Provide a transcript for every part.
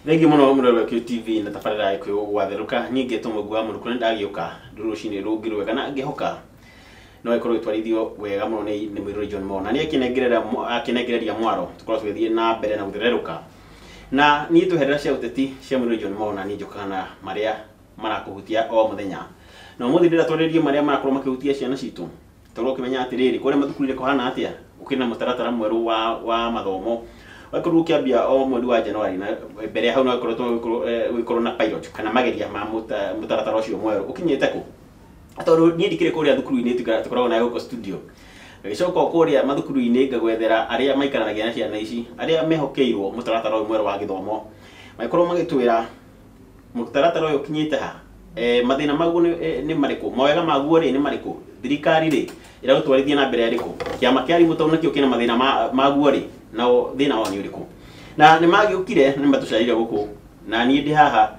Thengiũ mũno mũrori wa QTV na tabarĩra ya Gĩkũyũ gwatherũka. Niĩ ngetwo Mũguu wa Mũrukũ, nĩ ndagĩũka rũcinĩ rũngĩ rwega na ngĩhoka no ĩkorwo ĩtwarithio wega mũno nĩ mũirũrĩ John Mo. Na nĩ akĩnengereria mwaro tũkorwo tũgĩthiĩ na mbere na gũthererũka. Na niĩ tweherera cia ũteti cia mũirũrĩ John Mo, na niĩ njũkaga na marĩa marakũhutia o mũthenya. Na ũmũthĩ ndĩrenda twarĩrĩrie marĩa marakorwo makĩhutia ciana citũ. Tũkorwo ũkĩmenya atĩrĩrĩ, kũrĩa mathukuru-inĩ kũhana atĩa, gũkĩrĩ na mũtaratara mwerũ wa mathomo wakorwo ũkĩambia o mweri wa January, na mbere ya hau no ĩkoretwo gũgĩkorwo na pilot kana mageria ma mũtaratara ũcio mwerũ ũkinyĩte kũ. Tondũ niĩ ndikĩrĩ kũrĩa thukuru-inĩ, tũkoragwo nayo gũkũ studio. Ngagĩcoka o kũrĩa mathukuru-inĩ ngagwethera arĩa maikaranagia na ciana ici, arĩa mehokeirwo mũtaratara ũyũ mwerũ wa gĩthomo, magĩkorwo magĩtwĩra mũtaratara ũyũ ũkinyĩte ha, mathĩna maguo nĩ marĩkũ, mawega maguo rĩ nĩ marĩkũ, thirikari rĩ ĩragũtwarithia na mbere ĩrĩkũ, kĩama kĩa arimũ tondũ nakĩo kĩna mathĩna maguo rĩ, nao thĩna wao nĩ ũrĩkũ. Na nĩ magĩũkire nĩ matũcarire gũkũ, na niĩ ndĩ haha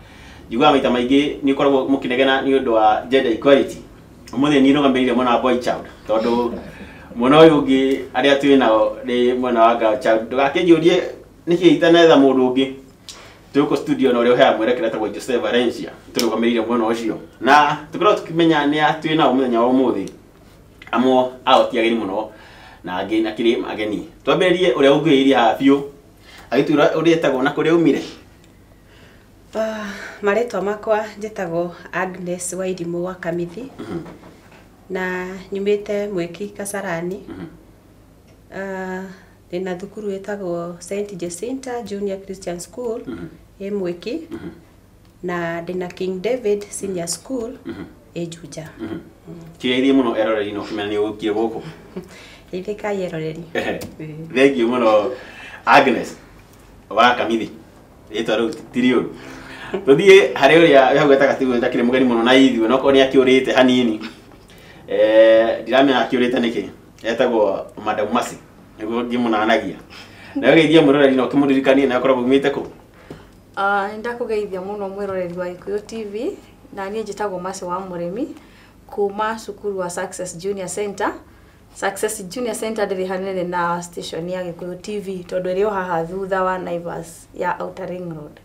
njugaga maita maingĩ nĩ ũkoragwo mũkĩnegena nĩ ũndũ wa gender equality. Ũmũthĩ niĩ nũgamĩrĩire mwena wa boy child, tondũ mwena ũyũ ũngĩ arĩa twĩ nao nĩ mwena wa girl child. Ndũgakĩnjũrie nĩkĩ itanetha mũndũ ũngĩ. Twĩ gũkũ studio na ũrĩa ũheaga mwerekera etagwo Jose Valencia, tũrũgamĩrĩire mwena ũcio. Na tũkoragwo tũkĩmenya nĩ a twĩ nao mũthenya wa ũmũthĩ. Amwe ao ti ageni mũno na angĩ akĩrĩ ageni. Twambĩrĩrie ũrĩa ũngĩrĩirie haha biũ, agĩtwĩra ũrĩa etagwo na kũrĩa aumire. Marĩtwa makwa njĩtagwo Agnes Wairimũ wa Kamithi na nyumĩte Mwĩki Kasarani. Ndĩna thukuru ĩtagwo St Jacinta Junior Christian School ĩ Mwĩki, na ndĩna King David Senior School ĩ Juja. Kĩgeithie mũno eroreri na ũkĩmenya nĩ ũgũkire gũkũ. Geithĩkai eroreri. Thengiũ mũno Agnes wa Kamithi, rĩtwa rĩu ti rĩũru. Tũthiĩ harĩ ũrĩa wĩ hau gatagatĩ ũyũ ndakĩrĩ mũgeni mũno na ithuĩ, no korwo nĩ akĩũrĩte hanini. Ndiramenya akĩũrĩte nĩkĩ. Etagwo Madam Mercy, nĩguo ngĩmũnanagia. Na ũgeithie mwĩroreri na ũkĩmũririkanie na akoragwo aumĩte kũ. Nĩndakũgeithia mũno mwĩroreri wa Gĩkũyũ TV, na niĩ njĩtagwo Mercy wa Mũrĩmi kuma cukuru wa Success Junior Center. Success Junior Center ndĩrĩ hanene na station ya Gĩkũyũ TV tondũ ĩrĩ o haha thutha wa Naivas ya Outer Ring Road.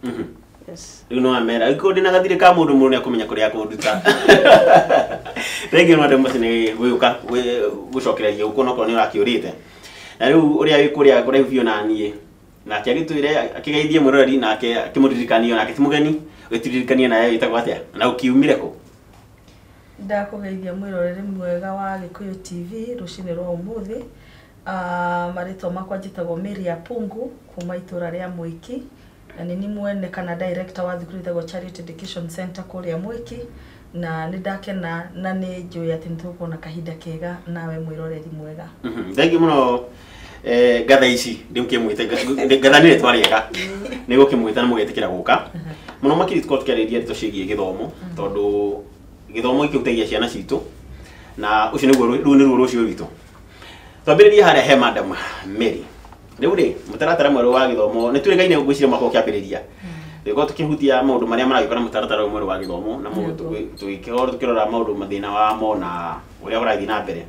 Yes. Rĩu no amera angĩkorwo ndĩna gathirĩ ka mũndũ mũndũ nĩekũmenya kũrĩa akũnduta. Thengiũ Madam Mercy nĩ gũgĩũka gũcokereria gũkũ onokorwo nĩ ũrakĩũrĩte. Na rĩu ũrĩa wĩ kũrĩa kũraihu biũ na niĩ, nake agĩtwĩre akĩgeithie mwĩroreri nake akĩmũririkanie nake ti mũgeni, ũgĩtũririkanie nawe wĩtagwo atĩa na ũkiumire kũ? Ndakũgeithia mwĩroreri mwega wa Gĩkũyũ TV rũcinĩ rwa ũmũthĩ. Marĩtwa makwa njĩtagwo Mary Apungu kuma itũra rĩa Mwĩki, na nĩ niĩ mwene kana director wa thukuru ĩtagwo Charity Education Center kũrĩa Mwĩki, na nĩ ndakena na nĩ njũĩ atĩ nĩ tũgũkorwo na kahinda kega nawe mwĩroreri mwega. Thengiũ mũno. Ngatha ici ndĩmũkĩmwĩte ngatha nĩ rĩtwa rĩega, nĩ gũkĩmwĩta na mũgetĩkĩra gũka mũno makĩria. Tũkorwo tũkĩarĩrĩria ndeto ciĩgiĩ gĩthomo, tondũ gĩthomo gĩkĩhutagia ciana citũ na ũcio nĩguo rũu nĩruo rũciũ rwitũ. Twambĩrĩrie harĩa he Madam Mary. Rĩu rĩ, mũtaratara mwerũ wa gĩthomo nĩ twĩrĩgaine ngwĩciria mwaka ũkĩambĩrĩria tũgĩkorwo tũkĩhutia maũndũ marĩa maragĩũka na mũtaratara ũyũ mwerũ wa gĩthomo, na tũgĩkorwo tũkĩrora maũndũ mathĩna wamo na ũrĩa ũrathiĩ na mbere.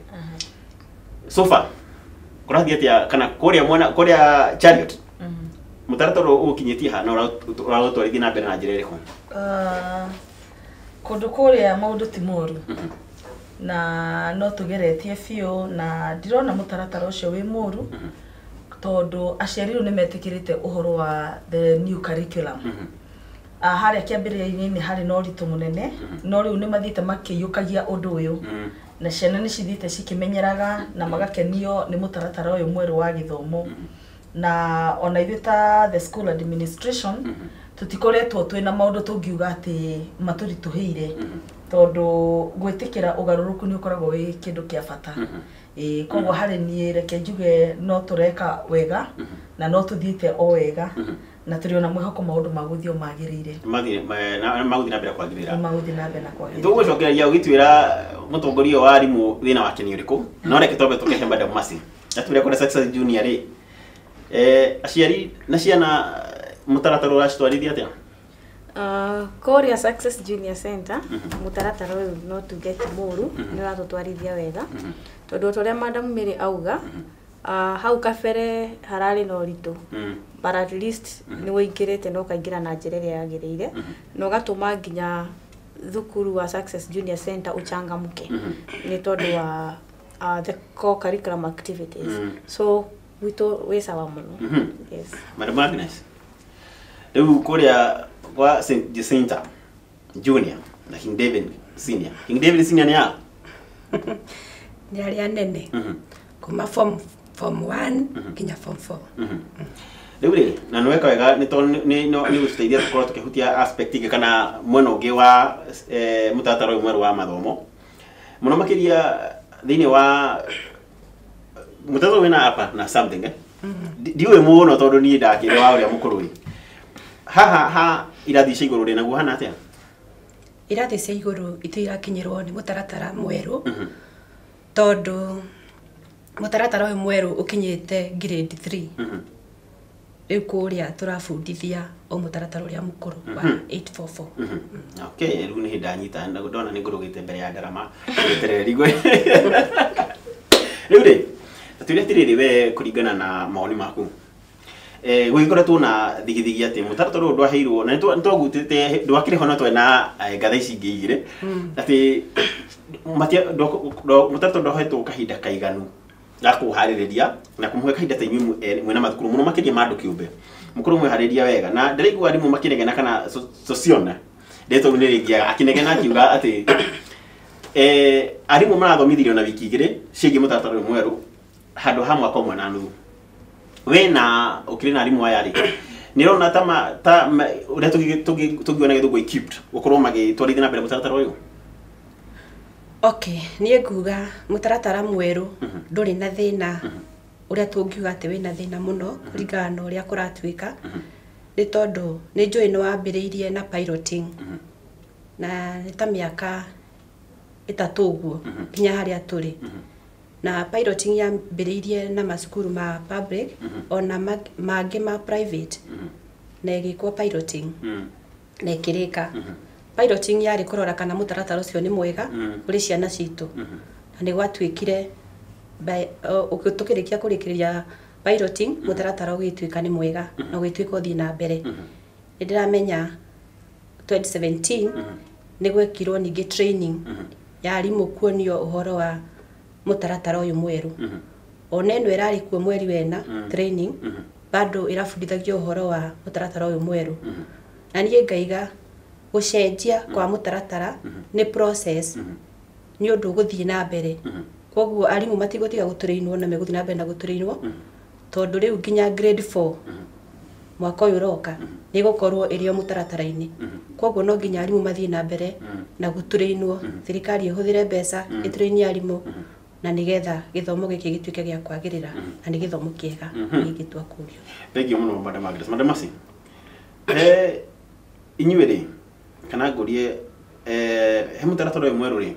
So far kũrathiĩ atĩa, kana kũrĩa mwena kũrĩa Chariot mũtaratara ũyũ ũkinyĩtie ha na ũragũtwarithia na mbere na njĩra ĩrĩkũ? Kũndũ kũrĩa maũndũ ti moru na no tũgeretie biũ, na ndirona mũtaratara ũcio wĩ mũru tondũ aciari rĩu nĩ metĩkĩrĩte ũhoro wa the new curriculum. Harĩa kĩambĩrĩria-inĩ nĩ harĩ na ũritũ mũnene, no rĩu nĩ mathiĩte makĩiyũkagia ũndũ ũyũ na ciana nĩ cithiĩte cikĩmenyeraga na magakenio nĩ mũtaratara ũyũ mwerũ wa gĩthomo. Na ona ithuĩ ta the school administration tũtikoretwo twĩna maũndũ tũngiuga atĩ matũritũhĩire, tondũ gwĩtĩkĩra ũgarũrũku nĩ ũkoragwo wĩ kĩndũ kĩa bata. Ĩĩ, koguo harĩ niĩ reke njuge no tũreka wega na no tũthiĩte o wega na tũrĩ ona mwĩhoko maũndũ magũthiĩ o magĩrĩire. Magũthiĩ na mbere kwagĩrĩra. Nĩ magũthiĩ na mbere na kwagĩrĩra. Tũgũcokereria ũgĩtwĩra mũtongoria wa arimũ thĩna wake nĩ ũrĩkũ, no reke twambe tũkĩhe Madam Mercy atwĩre kũrĩa Success Junior rĩ, aciari na ciana mũtaratara ũracitwarithia atĩa? Kũrĩa Success Junior Center mũtaratara ũyũ no tuge ti mũru, nĩ ũratũtwarithia wega tondũ o ta ũrĩa Madam Mary auga, Hau kabere hararĩ na ũritũ, but at least nĩ wũingĩrĩte na ũkaingĩra na njĩra ĩrĩa yagĩrĩire na ũgatũma nginya thukuru wa Success Junior Center ũchangamke nĩ tondũ wa the core curriculum activities. So gwitũ wĩ sawa mũno. Yes. Madam Agnes, rĩu kũrĩa kwa St Jacinta Junior na King David Senior, King David Senior nĩ ya Nĩ arĩa nene kuma form 1 nginya form 4. Rĩu rĩ, na nĩweka wega nĩ tondũ nĩ gũtũteithia tũkorwo tũkĩhutia aspect ĩngĩ kana mwena ũngĩ wa mũtaratara ũyũ mwerũ wa mathomo, mũno makĩria thĩinĩ wa mũtaratara wĩna apa na something, eh? Ndiũĩ mũno tondũ niĩ ndakĩrĩ wa ũrĩa mũkũrũ rĩ, haha ha irathi cia igũrũ rĩ, naguo hana atĩa? Irathi cia igũrũ itũ irakinyĩrwo nĩ mũtaratara mwerũ, tondũ mũtaratara ũyũ mwerũ ũkinyĩte grade 3. Rĩu kũrĩa tũrabundithia o mũtaratara ũrĩa mũkũrũ wa 844. Okay, rĩu nĩ hĩndĩ ndanyita, ndona nĩ ngũrũgĩte mbere ya ndarama weterere rigwe. Rĩu rĩ, twĩre atĩrĩrĩ, we kũringana na mawoni maku, gũgĩkoretwo na thigithigi atĩ mũtaratara ũyũ ndwaheirwo na nĩtwagutĩte ndwakĩrĩ ho, no twarĩ na ngatha ici ingĩ igĩrĩ atĩ mũtaratara ndwahetwo kahinda kaiganu ga kũharĩrĩria na kũmũhe kahinda ta inyuĩ mwĩna mathukuru, mũno makĩria ma andũ kĩũmbe, mũkorwo mwĩharĩria wega. Na ndĩraigua arimũ makĩnegena kana sociona ndeto nĩ rĩngĩaga akĩnegena akiuga atĩ arimũ marathomithirio na wiki 2 ciĩgiĩ mũtaratara ũyũ mwerũ handũ ha mwaka 1.5. We na ũkĩrĩ na arimũ aya rĩ, nĩ ũrona ta ũrĩa tũngiona gĩthũngũ equipped gũkorwo magĩtwarithia na mbere mũtaratara ũyũ? Okay, niĩ nguga mũtaratara mwerũ ndũrĩ na thĩna ũrĩa tũngiuga atĩ wĩna thĩna mũno kũringana na ũrĩa kũratuĩka, nĩ tondũ nĩ njũĩ nĩ wambĩrĩirie na piloting na nĩ ta mĩaka 3 ũguo nginya harĩa tũrĩ. Na piloting yambĩrĩirie na macukuru ma public ona mangĩ ma private, na ĩgĩkwo piloting na ĩkĩrĩka. Piloting yarĩ kũrora kana mũtaratara ũcio nĩ mwega kũrĩ ciana citũ, na nĩ gwatuĩkire tũkĩrĩkia kũrĩkĩrĩria piloting, mũtaratara ũgĩtuĩka nĩ mwega na ũgĩtuĩka ũthiĩ na mbere. Nĩ ndĩramenya 2017 nĩ gwekirwo ningĩ training ya arimũ kuonio ũhoro wa mũtaratara ũyũ mwerũ. Ona ĩno ĩrarĩ kuo mweri wena training bado ĩrabundithagio ũhoro wa mũtaratara ũyũ mwerũ. Na niĩ ngaiga gũcenjia kwa mũtaratara nĩ process, nĩ ũndũ ũgũthiĩ na mbere. Koguo arimũ matigũtiga gũtũrĩinwo na megũthiĩ na mbere na gũtũrĩinwo, tondũ rĩu nginya grade 4 mwaka ũyũ ũroka nĩ ĩgũkorwo ĩrĩ o mũtaratara-inĩ. Koguo no nginya arimũ mathiĩ na mbere na gũtũrĩinwo, thirikari ĩhũthĩre mbeca ĩtũrĩinie arimũ, na nĩgetha gĩthomo gĩkĩ gĩtuĩke gĩa kwagĩrĩra na nĩ gĩthomo kĩega gĩgĩtua kũrio. Thank you mũno Madam Agnes. Madam Mercy, inyuĩ rĩ, kana ngũrie, he mũtaratara ũyũ mwerũ rĩ,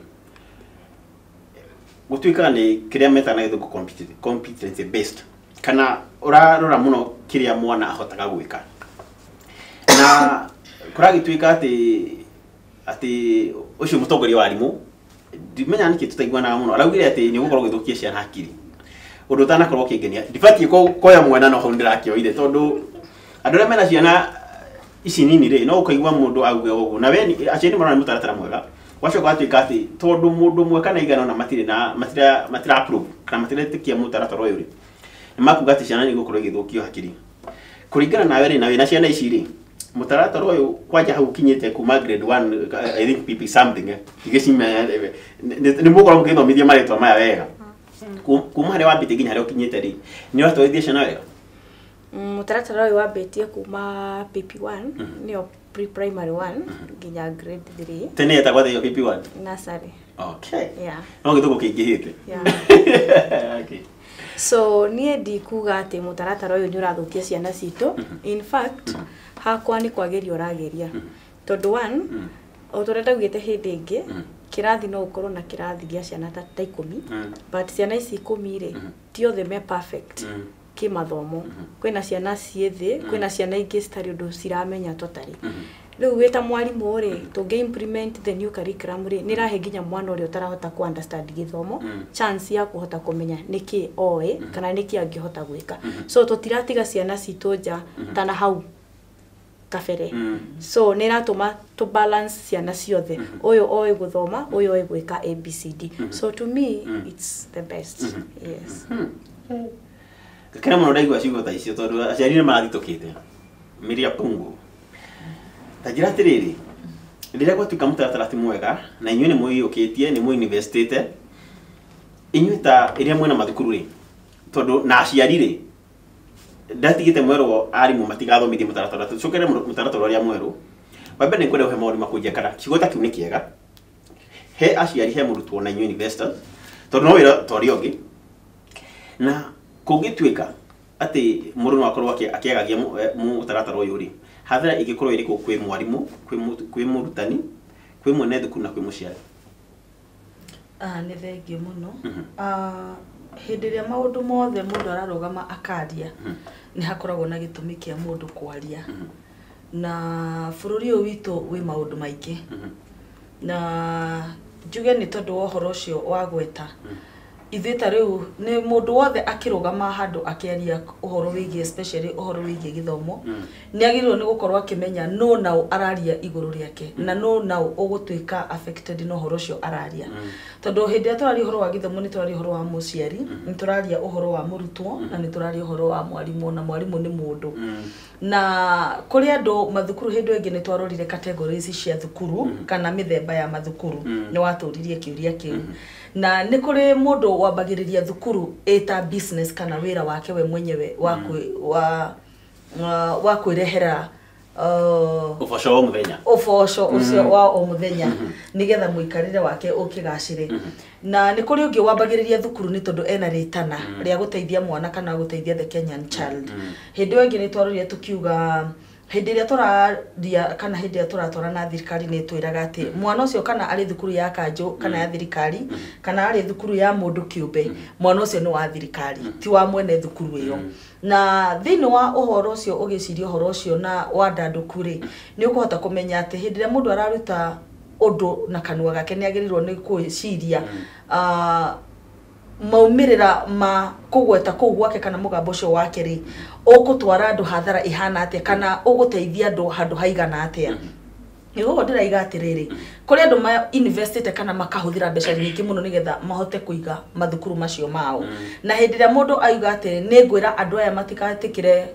gũtuĩkaga nĩ kĩrĩa metaga na gĩthũngũ competency based, kana ũrarora mũno kĩrĩa mwana ahotaga gwĩka, na kũragĩtuĩka atĩ ũcio mũtongoria wa arimũ ndimenya nĩkĩ tũtaiguanaga mũno, araugire atĩ nĩ ũgũkorwo ũgĩthũkia ciana hakiri, ũndũ ũtanakorwo ũkĩngenia. Ndibatiĩ kuoya mwena, no hau ndĩrakĩoire, tondũ andũ arĩa mena ciana ici nini rĩ, no ũkaigua mũndũ auge ũguo, na we aciari marona nĩ mũtaratara mwega, wacoka watuĩka atĩ tondũ mũndũ ũmwe kana igana ona matirĩ na matira approve kana matiretĩkia mũtaratara ũyũ rĩ, nĩ makuga atĩ ciana nĩ igũkorwo igĩthũkio hakiri. Kũringana nawe rĩ, na wĩna ciana ici rĩ, mũtaratara ũyũ kwanja hau ũkinyĩte kuma grade 1, I think PP something, igĩcimenya nĩ mũgũkorwo mũgĩthomithia marĩtwa maya wega, kuma harĩa wambĩtie nginya harĩa ũkinyĩte rĩ, nĩ ũratwarithia ciana wega? Mũtaratara ũyũ wambĩtie kuma PP1, nĩyo pre-primary 1 nginya grade 3. Tene yetagwo atĩa PP1? Nursery. Okay. Yeah. No gĩthũngũ kĩingĩhĩte. Yeah. Okay. So niĩ ndikuga atĩ mũtaratara ũyũ nĩ ũrathũkia ciana citũ. In fact, hakwa nĩ kwagĩria ũragĩria, tondũ one, o ta ũrĩa ndaugĩte hĩndĩ ĩngĩ, kĩrathi no ũkorwo na kĩrathi gĩa ciana ta 10, but ciana ici 10 rĩ, ti othe me perfect kĩmathomo. Kwĩna ciana ciĩ thĩ, kwĩna ciana ingĩ citarĩ ũndũ ciramenya totally. Rĩu wĩ ta mwarimũ rĩ, tũngĩ implement the new curriculum rĩ, nĩ ĩrahe nginya mwana ũrĩa ũtarahota ku understand gĩthomo chance ya kũhota kũmenya nĩkĩ oĩ kana nĩkĩ angĩhota gwĩka. So tũtiratiga ciana citũ nja ta na hau kabere. So nĩ ĩratũma to balance ciana ciothe, ũyũ oĩ gũthoma, ũyũ oĩ gwĩka ABCD. So to me it's the best, yes. Ngakena mũno ndaigua ciugo ta icio, tondũ aciari nĩ marathitũkĩte mĩria pungu. Ta njĩra atĩrĩrĩ, rĩrĩa gwatuĩka mũtaratara ti mwega na inyuĩ nĩ mwĩyũkĩtie, nĩ mwĩinvestĩte inyuĩ ta ĩrĩa mwĩna mathukuru rĩ, tondũ na aciari rĩ, ndatigĩte mwerwo arimũ matigathomithie mũtaratara, tũcokere mũtaratara ũrĩa mwerũ. Wa mbere nĩ ngwenda ũhe maũndũ makũnjia kana kiugo ta kĩu nĩ kĩega he aciari, he mũrutwo na inyuĩ investors, tondũ no wĩra ta ũrĩa ũngĩ. Na kũngĩtuĩka atĩ mũndũ no akorwo akĩagagia mũtaratara ũyũ rĩ, hathara ĩngĩkorwo ĩrĩkũ kwĩ mwarimũ, kwĩ mũrutani, kwĩ mwene thukuru na kwĩ mũciari? Nĩ thengiũ mũno. Hĩndĩ ĩrĩa maũndũ mothe mũndũ ararũgama akaria, nĩ hakoragwo na gĩtũmi kĩa mũndũ kwaria. Na bũrũri ũyũ witũ wĩ maũndũ maingĩ, na njuge nĩ tondũ wa ũhoro ũcio wa gweta ithuĩ ta rĩu nĩ mũndũ wothe akĩrũgama handũ akĩaria ũhoro wĩgiĩ, especially ũhoro wĩgiĩ gĩthomo, nĩ agĩrĩirwo nĩ gũkorwo akĩmenya no naũ araria igũrũ rĩake na no naũ ũgũtuĩka affected na ũhoro ũcio araria. Tondũ hĩndĩ ĩrĩa tũraria ũhoro wa gĩthomo, nĩ tũraria ũhoro wa mũciari, nĩ tũraria ũhoro wa mũrutwo, na nĩ tũraria ũhoro wa mwarimũ, na mwarimũ nĩ mũndũ. Na kũrĩ andũ mathukuru, hĩndĩ ĩngĩ nĩ twarorire categories cia thukuru kana mĩthemba ya mathukuru, nĩ watũririe kĩũria kĩu. Na nĩ kũrĩ mũndũ wambagĩrĩria thukuru ĩta business kana wĩra wake we mwenyewe wa wa kwĩrehera ũboco wa mũthenya, ũboco ũcio wa o mũthenya, nĩgetha mũikarĩre wake ũkĩgacĩre. Na nĩ kũrĩ ũngĩ wambagĩrĩria thukuru nĩ tondũ ena rĩtana rĩa gũteithia mwana kana gũteithia the Kenyan child. Hĩndĩ ĩyo ĩngĩ nĩ twarorire tũkiuga hĩndĩ ĩrĩa tũraria kana hĩndĩ ĩrĩa tũratwarana na thirikari, nĩ twĩraga atĩ mwana ũcio kana arĩ thukuru ya kanjũ kana ya thirikari kana arĩ thukuru ya mũndũ kĩũmbe, mwana ũcio nĩ wa thirikari, ti wa mwene thukuru ĩyo. Na thĩinĩ wa ũhoro ũcio, ũgĩciria ũhoro ũcio na wandandũku rĩ, nĩ ũkũhota kũmenya atĩ hĩndĩ ĩrĩa mũndũ araruta ũndũ na kanua gake, nĩ agĩrĩirwo nĩ gwĩciria maumĩrĩra ma kũgweta kũu gwake kana mũgambo ũcio wake rĩ, ũgũtwara andũ hathara ĩhana atĩa kana ũgũteithia andũ handũ haigana atĩa. Nĩguo ndĩraiga atĩrĩrĩ, kũrĩ andũ ma investĩte kana makahũthĩra mbeca nyingĩ mũno nĩgetha mahote kũiga mathukuru macio mao. Na hĩndĩ ĩrĩa mũndũ auga atĩ nĩ ngwĩra andũ aya matigetĩkĩre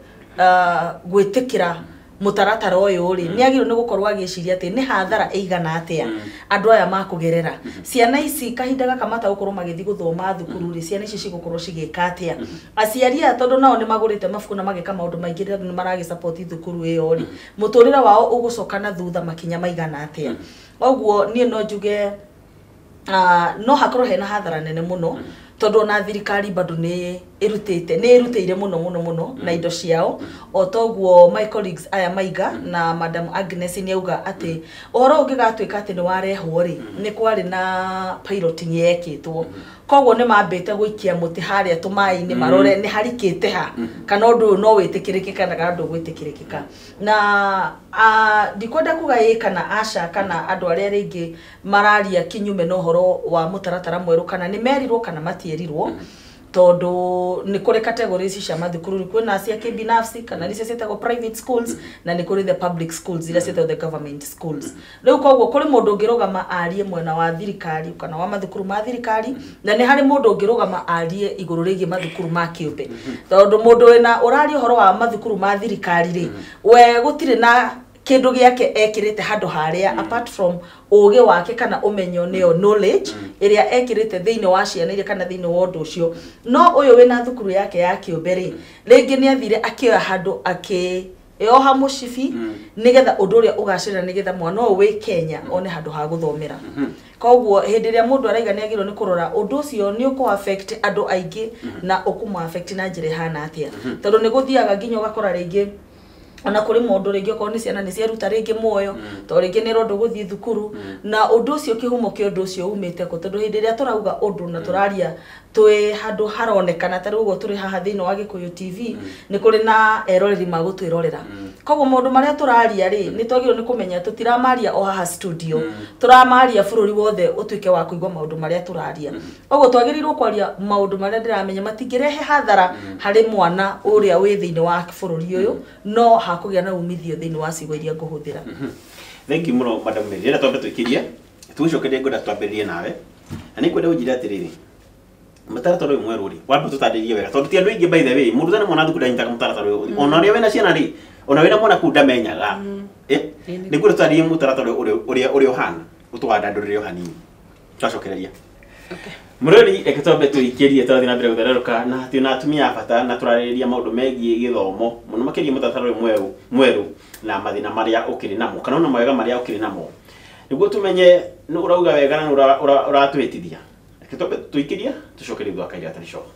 gwĩtĩkĩra mũtaratara ũyũ rĩ, nĩ agĩrĩirwo nĩ gũkorwo agĩciria atĩ nĩ hathara ĩigana atĩa andũ aya makũgerera. Ciana ici kahinda gaka matagũkorwo magĩthiĩ gũthoma thukuru rĩ, ciana ici cigũkorwo cigĩka atĩa? Aciari aya, tondũ nao nĩ magũrĩte mabuku na mageka maũndũ maingĩ, tondũ nĩ maragĩ thukuru ĩyo rĩ, mũtũrĩre wao ũgũcoka na thutha makinya maigana atĩa? Ũguo niĩ no njuge no hakorwo hena hathara nene mũno, tondũ ona thirikari bado nĩ ĩrutĩte, nĩ ĩrutĩire mũno mũno mũno na indo ciao. O toguo my colleagues aya maiga, na Madam Agnes nĩ auga atĩ ũhoro ũngĩgatuĩka atĩ nĩ warehwo rĩ, nĩ kwarĩ na piloting yekĩtwo, koguo nĩ mambĩte gũikia mũtĩ harĩa tũmaĩ-inĩ marore nĩ harikĩte ha kana ũndũ ũyũ no wĩtĩkĩrĩke kana ndũgwĩtĩkĩrĩkĩka. Na ndikwenda kuga ĩ kana aca, kana andũ arĩa rĩngĩ mararia kinyume na ũhoro wa mũtaratara mwerũ, kana nĩ merirwo kana matierirwo, tondũ nĩ kũrĩ categories cia mathukuru. Kwĩna cia kĩbinafsi kana nĩcio ciĩtagwo private schools, na nĩ kũrĩ the public schools iria ciĩtagwo the government schools. Rĩu koguo kũrĩ mũndũ ũngĩrũgama arie mwena wa thirikari kana wa mathukuru ma thirikari, na nĩ harĩ mũndũ ũngĩrũgama arie igũrũ rĩgiĩ mathukuru ma kĩũmbe. Tondũ mũndũ wĩna ũraria ũhoro wa mathukuru ma thirikari rĩ, we gũtirĩ na kĩndũ gĩake ekĩrĩte handũ harĩa apart from ũgĩ wake kana ũmenyo, nĩyo knowledge ĩrĩa ekĩrĩte thĩinĩ wa ciana iria kana thĩinĩ wa ũndũ ũcio. No ũyũ wĩna thukuru yake ya kĩũmbe rĩ, rĩngĩ nĩ athire akĩoya handũ akĩoha mũcibi nĩgetha ũndũ ũrĩa ũgacĩra, nĩgetha mwana ũyũ wĩ Kenya one handũ ha gũthomera. Koguo hĩndĩ ĩrĩa mũndũ araiga, nĩ agĩrĩirwo nĩ kũrora ũndũ ũcio nĩ ũkũ affect andũ aingĩ na ũkũmũ affect na njĩra ĩhana atĩa. Tondũ nĩ gũthiaga nginya ũgakora rĩngĩ ona kũrĩ mũndũ rĩngĩ okorwo nĩ ciana nĩ cieruta rĩngĩ muoyo, tondũ rĩngĩ nĩ ũrondũ gũthiĩ thukuru. Na ũndũ ũcio, kĩhumo kĩa ũndũ ũcio umĩte kũ? Tondũ hĩndĩ ĩrĩa tũrauga ũndũ na tũraria twĩ handũ haronekana ta rĩu ũguo tũrĩ haha thĩinĩ wa Gĩkũyũ TV, nĩ kũrĩ na eroreri magũtwĩrorera. Koguo maũndũ marĩa tũraria rĩ, nĩ twagĩrĩirwo nĩ kũmenya tũtiramaria o haha studio, tũramaria bũrũri wothe ũtuĩke wa kũigua maũndũ marĩa tũraria. Koguo twagĩrĩirwo kwaria maũndũ marĩa ndĩramenya matingĩrehe hathara harĩ mwana ũrĩa wĩ thĩinĩ wa bũrũri ũyũ, no hakũgĩa na umithio thĩinĩ wa ciugo iria ngũhũthĩra. Thank you mũno, Madam Mary. Rĩrĩa twambe tũikirie tũgĩcokerie, ngwenda twambĩrĩrie nawe na nĩ ngwenda ũnjĩre atĩrĩrĩ, mũtaratara ũyũ mwerũ rĩ, wambe tũtarĩrie wega, tondũ ti andũ aingĩ, by the way, mũndũ ũtarĩ mwana thukuru ndanyitaga mũtaratara ũyũ, ona ũrĩa wĩna ciana rĩ, ona wĩna mwana kũu ndamenyaga. Nĩ ngwenda tũtarĩrie mũtaratara ũyũ ũrĩa ũhana, ũtũwandandũrĩre o hanini twacokereria. Mũrori, reke twambe tũikĩrie, tũrathiĩ na mbere gũthererũka na twĩna atumia a bata na tũrarĩrĩria maũndũ megiĩ gĩthomo, mũno makĩria mũtaratara ũyũ mwerũ na mathĩna marĩa ũkĩrĩ namo kana ona mawega marĩa ũkĩrĩ namo, nĩguo tũmenye nĩ ũrauga wega na nĩ ũratũhĩtithia. Reke twambe tũikĩrie, tũcokerie thutha wa kahinda gatarĩ coka.